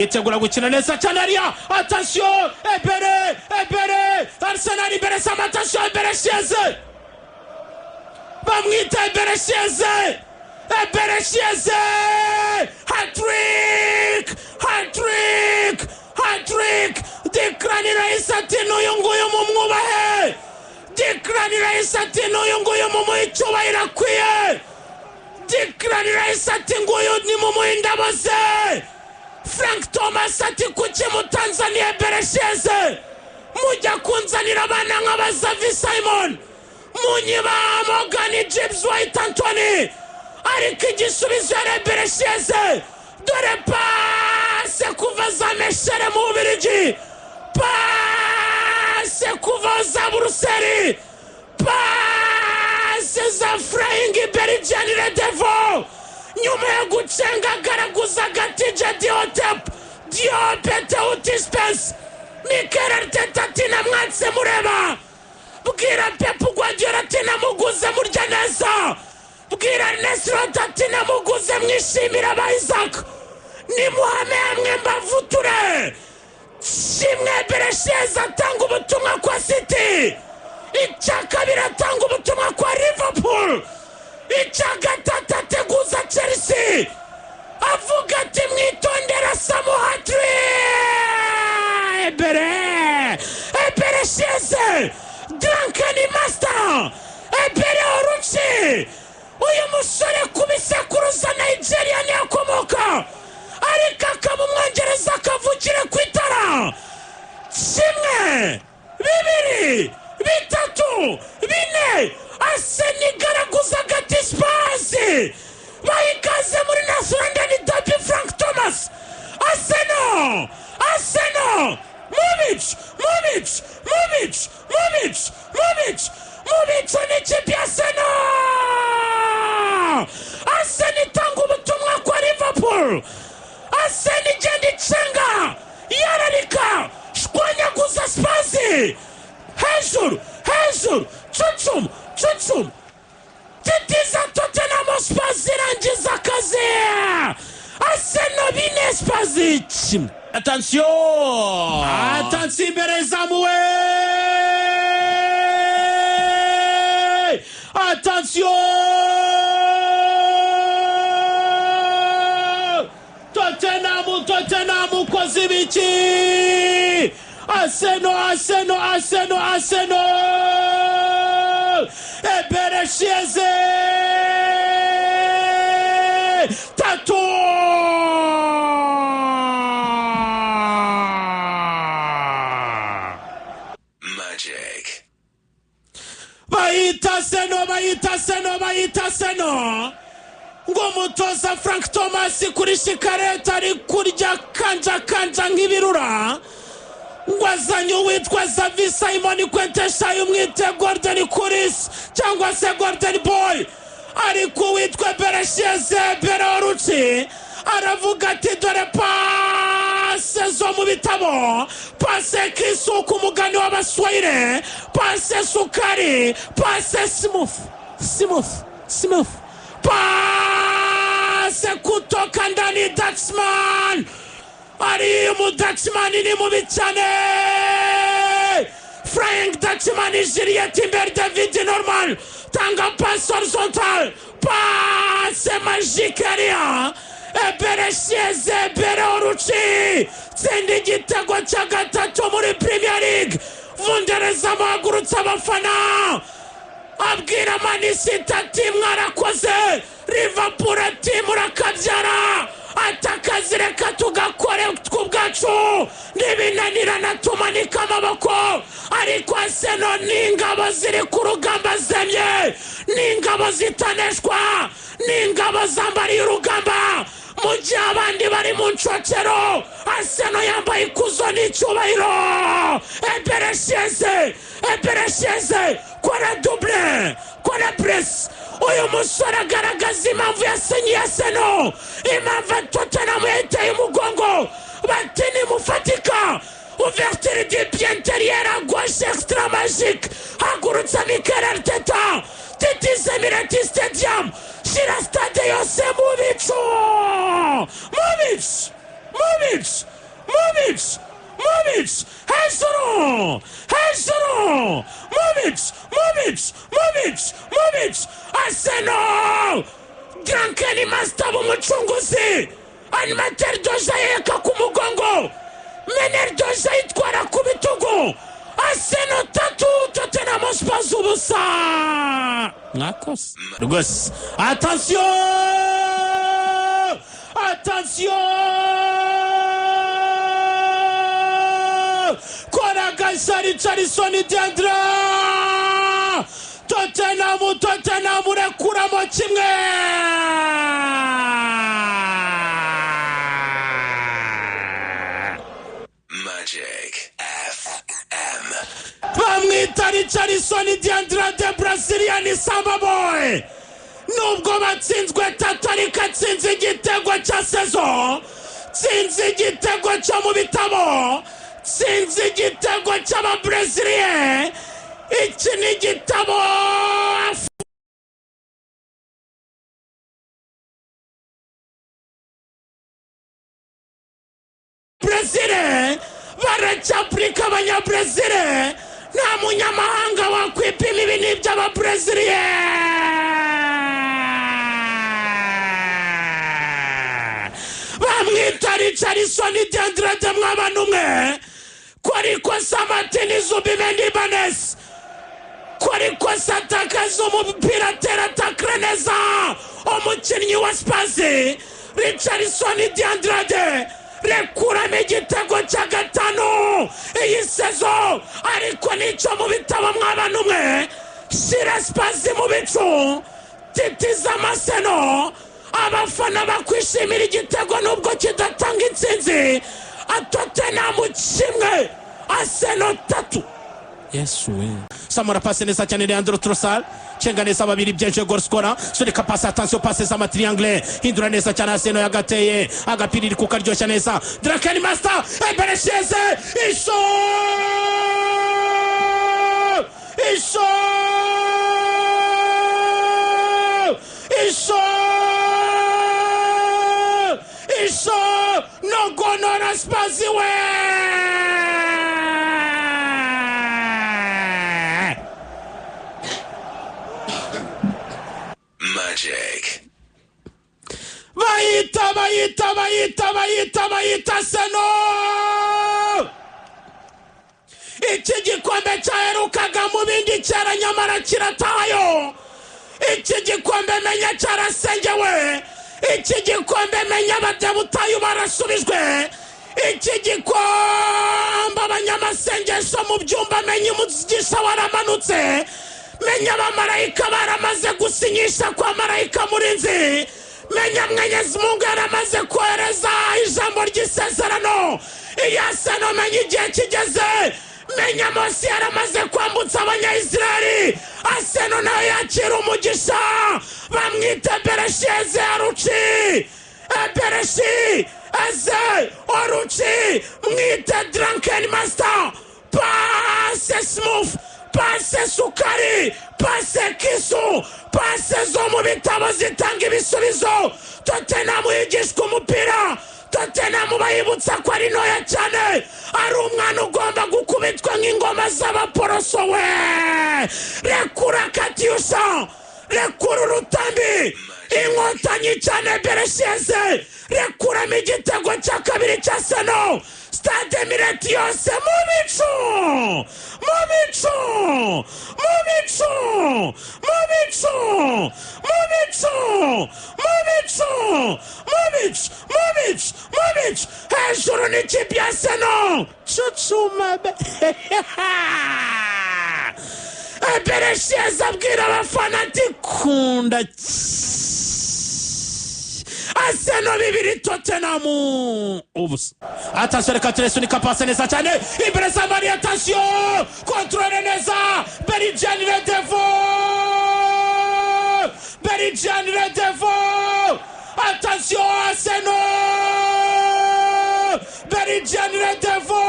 Yitegura gukina neza cyane hariya. Attention, Ebere, Ebere, Arsenal imbere sama. Attention, Eberechi Eze, bamwita Eberechi Eze, Eberechi Eze, hat-trick, hat-trick, hat-trick! Declan Rice ati: "N'uyu nguyu mumwubahe." Declan Rice ati: "N'uyu nguyu mumuhe icyubahiro akwiye." Declan Rice ati: "Nguyu nimumuhe indabo ze." Frank Thomas ati: "Kuki mutanzaniye Eberechi Eze, mujya kunzanira abana nk'aba Xavi Simons, munyiba Morgan Gibbs White, Antony?" Ariko igisubizo yari Eberechi Eze. Dore passe kuva za Mechelen mu Bubirigi, passe kuva za Buruseli, passe za Flying Belgian Red Devil. Nyuma yo gucenga agaraguza agatije Diotep Diopete Utispes, Mikel Arteta ati: "Namwatse mureba." Bwira Pep Guardiola ati: "Namuguze murya neza." Bwira Nesirot ati: "Namuguze mwishimira." Ba Isaac nimuhame hamwe mbavuture kimwe. Eberechi Eze atanga ubutumwa kwa City, icya kabiri atanga ubutumwa kwa Liverpool, icya gatatu ateguza Chelsea, avuga ati: "Mwitondera samu hatri." Ebere, Eberechi Eze, drunken master Ebere Oruchi. Uyu musore ku bisekuruza Nigeria niyo akomoka, ariko akaba Umwongereza akavukira ku itara. Kimwe, bibiri, bitatu, bine, Arsenal igaraguza agati Spurs bayikaze muri North London derby. Frank Thomas, Arsenal, Arsenal, mubicu, mubicu, mubicu, mubicu, mubicu, mubicu n'ikipe ya Arsenal. Arsenal itanga ubutumwa kwa Liverpool. Arsenal igenda icenga, yararika, shwanyaguza Spurs hejuru hejuru, cucum cucum, titiza Tottenham Spurs, irangiza akazi. Arsenal 4, Spurs 1. Attention! Attention, imbere zamuwe! Attention! Tottenham, Tottenham ukoze ibiki? Arsenal, Arsenal, Arsenal, Arsenal! Eberechi Eze! Tatu! Magic. Bayita Seno, bayita Seno, bayita Seno. Ngo umutoza Frank Thomas kuri shikareta ari kurya kanja kanja nk'ibirura, ngo azanye uwitwa Xavi Simons kwenteshayo, umwite Golden Kuris cyangwa se Golden Boy, ariko uwitwa Eberechi Eze Beroruci aravuga ati: "Dore passe zo mu bitabo, passe kisuku, umugani w'Abaswahili, passe sukari, passe smooth, smooth, smooth, passe kutoka ndani." Dutchman ari umudutchman ni mubi cyane. Flying Dutchman Juliet Timber David Norman tanga passe horizontal, passe magique hariya. Eberechi Eze Ebere Oruci tsinda igitego cya gatatu muri Premier League. Vundereza muhagurutse abafana, abwira Man City ati: "Mwarakoze." Liverpool ati: "Murakabyara." Ati: "Akazi reka tugakore tw'ubwacu, ntibinanirana tumanika amaboko." Ariko Arsenal ni ingabo ziri ku rugamba zemye, ni ingabo zitaneshwa, ni ingabo zambariye urugamba. Mu gihe abandi bari mu ncocero, Arsenal yambaye ikuzo n'icyubahiro. Eberechi Eze, Eberechi Eze, kora double, kora brace. Uyu musore agaragaza impamvu yasinyiye Arsenal, impamvu Tottenham yayiteye umugongo bati nimufatika. Ouverture du pied intérieur à gauche, extra magique, hagurutsa Mikel Arteta, titize Emirates Stadium, shyira stade yose mu bicu, mu bicu. Mu bicu, mu bicu, mu bicu, hejuru, hejuru, mu bicu, mu bicu, mu bicu, mu bicu. Arsenal, Drunken Master, umucunguzi, animateur doja yeka ku mugongo, mener doja yitwara ku bitugu. Arsenal 3, Tottenham Hotspur 0. Mwakose rwose. Attention, attention, kora gashya Richarlison Diandra. Tottenham, Tottenham urekuramo kimwe. Magic FM. Bamwita Richarlison Diandra de Brazilian Samba Boy. Nubwo batsinzwe 3, ariko atsinze igitego cya saison, tsinze igitego cyo mu bitabo, tsinze igitego cy'ababreziliye. Iki ni igitabo. Brezile baracyapurika abanyabrezile, nta munyamahanga wakwipima ibi ni iby'ababreziliye. Bamwita Richarlison Diandrade. Mwabana umwe kora ikosa Martin Zubimendi Ibanez, kora ikosa, atakaza umupira, atera tackle neza umukinnyi wa Spurs Richarlison Diandrade, rekuramo igitego cya 5 iyi saison, ariko nicyo mu bitabo. Mwabana umwe, shyira Spurs mu bicu, titiza amaseno, abafana bakwishimira igitego nubwo kidatanga intsinzi. Tottenham 1, Arsenal 3. Yesu we! Samora, pase neza cyane, Leandro Trossard cenga neza babiri, byenje, goal scorer, sunika pase, attention, pase z'ama triangle, hindura neza cyane. Arsenal yagateye agapira, iri kukaryoshya neza. Drunken Master Eberechi Eze, isho, isho, isho, isho, no gonora Spurs we. Magic. Bayita, bayita, bayita, bayita, bayita Arsenal. Iki gikombe cyaherukaga mu bindi kera, nyamara kiratahayo. Iki gikombe menya cyarasengewe, iki gikombe menya abadebutayu barasubijwe, iki gikombe abanyamasengesho mu byumba menya umugisha waramanutse, menya abamarayika baramaze gusinyisha kwa marayika murinzi, menya Mwenyezi Mungu yaramaze kohereza ijambo ry'isezerano. Iyi Arsenal menya igihe kigeze, menya Mose yaramaze kwambutsa abanyayisiraheli, Arsenal nayo yakira umugisha. Bamwita Eberechi Eze Aruci, Eberechi Eze Oruci, mwite Drunken Master. Passe smooth, passe sukari, passe kisu, passe zo mu bitabo zitanga ibisubizo. Tottenham yigishwa umupira, Tottenham bayibutsa ko ari ntoya cyane, ari umwana ugomba gukubitwa nk'ingoma z'abaporoso we. Rekura katyusha, rekura urutambi, inkotanyi cyane Eberechi Eze, rekuramo igitego cya 2 cya Arsenal. Stade Emirates yose mu bicu, mu bicu, mu bicu, mu bicu, mu bicu, mu bicu, mu bicu, mu bicu, mu bicu, hejuru n'ikipe ya Arsenal. Cucuma be. Eberechi Eze abwira abafana ati kunda. Arsenal 2, Tottenham 0. Attention, reka turesunika, pase neza cyane imbere za Maria, attention, contrôle neza Belgian Redevo, Belgian Redevo, attention, Arsenal, Belgian Redevo,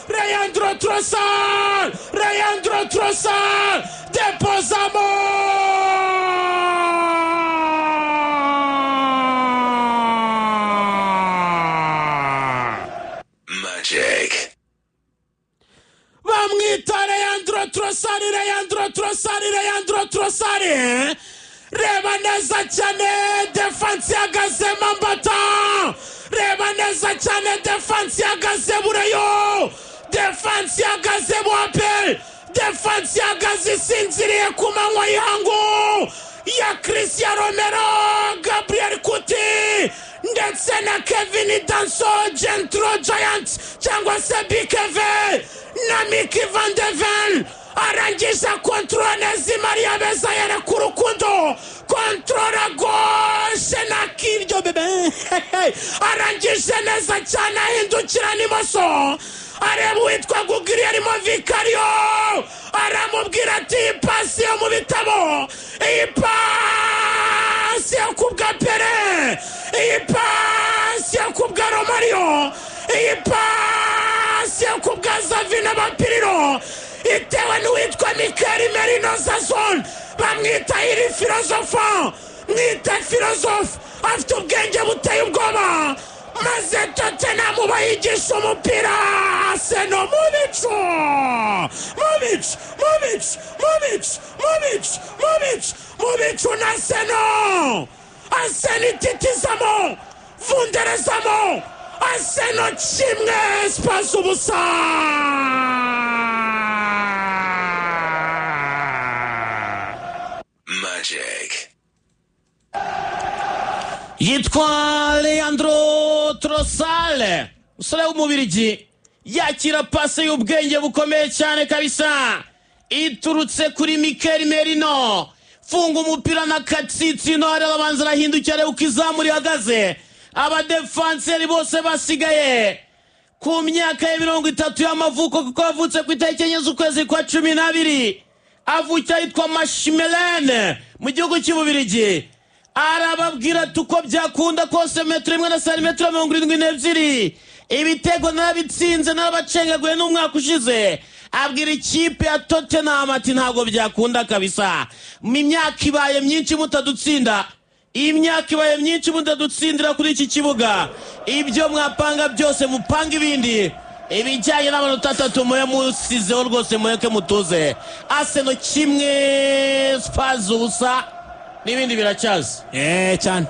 Leandro Trossard, Leandro Trossard deposamo. Trossard, Leandro Trossard, Leandro Trossard. Reba neza cyane défense ihagaze mambata, reba neza cyane défense ihagaze bureyo, défense ihagaze buapel, défense ihagaze isinziriye ku manywa y'ihangu ya Christian Romero, Gabriel Kuti ndetse na Kevin Danso, Gentle Giant cyangwa se Bikeve na Micky van de Ven. Arangije contrôle neza, Maria beza yereka urukundo, contrôle gauche na kiryo bebe. Arangije neza cyane, ahindukira n'imoso, areba uwitwa Guglielmo Vicario, aramubwira ati: "Iyi pasi yo mu bitabo, iyi pasi yo ku bwa Pele, iyi pasi yo ku bwa Romario, iyi pasi yo ku bwa Xavi n'Abapiriro." Itewe n'uwitwa Mikel Merino Sasson, bamwita iri filozofa, mwita filozofe, afite ubwenge buteye ubwoba. Maze Tottenham bayigisha umupira, Arsenal mu bicu, mu bicu, mu bicu, mu bicu, mu bicu, mu bicu, mu bicu na Arsenal. Arsenal ititizamo, vunderezamo. Arsenal 1, Spurs 0. Magic. Yitwa Leandro Trossard, umusore w'Umubirigi, yakira pase y'ubwenge bukomeye cyane kabisa iturutse kuri Mikel Merino. Funga umupira na katsitsino hariya, arabanza arahindukira, areba uko izamu rihagaze, abadefanseri bose basigaye. Ku myaka ya 30 y'amavuko, kuko yavutse ku itariki 4 z'ukwezi kwa 12, avukira yitwa Mashimelene mu gihugu cy'Ububirigi. Arababwira ati: "Uko byakunda kose, metero 1 na santimetero 72, ibitego narabitsinze, narabacengaguye n'umwaka ushize." Abwira ikipe ya Tottenham ati: "Ntabwo byakunda kabisa, mu myaka ibaye myinshi mutadutsinda, imyaka ibaye myinshi mutadutsindira kuri iki kibuga. Ibyo mwapanga byose mupanga ibindi, ibijyanye n'amanota 3 mube musizeho rwose, mureke mutuze." Arsenal 1, Spurs 0, n'ibindi biracyaza. Eee, cyane.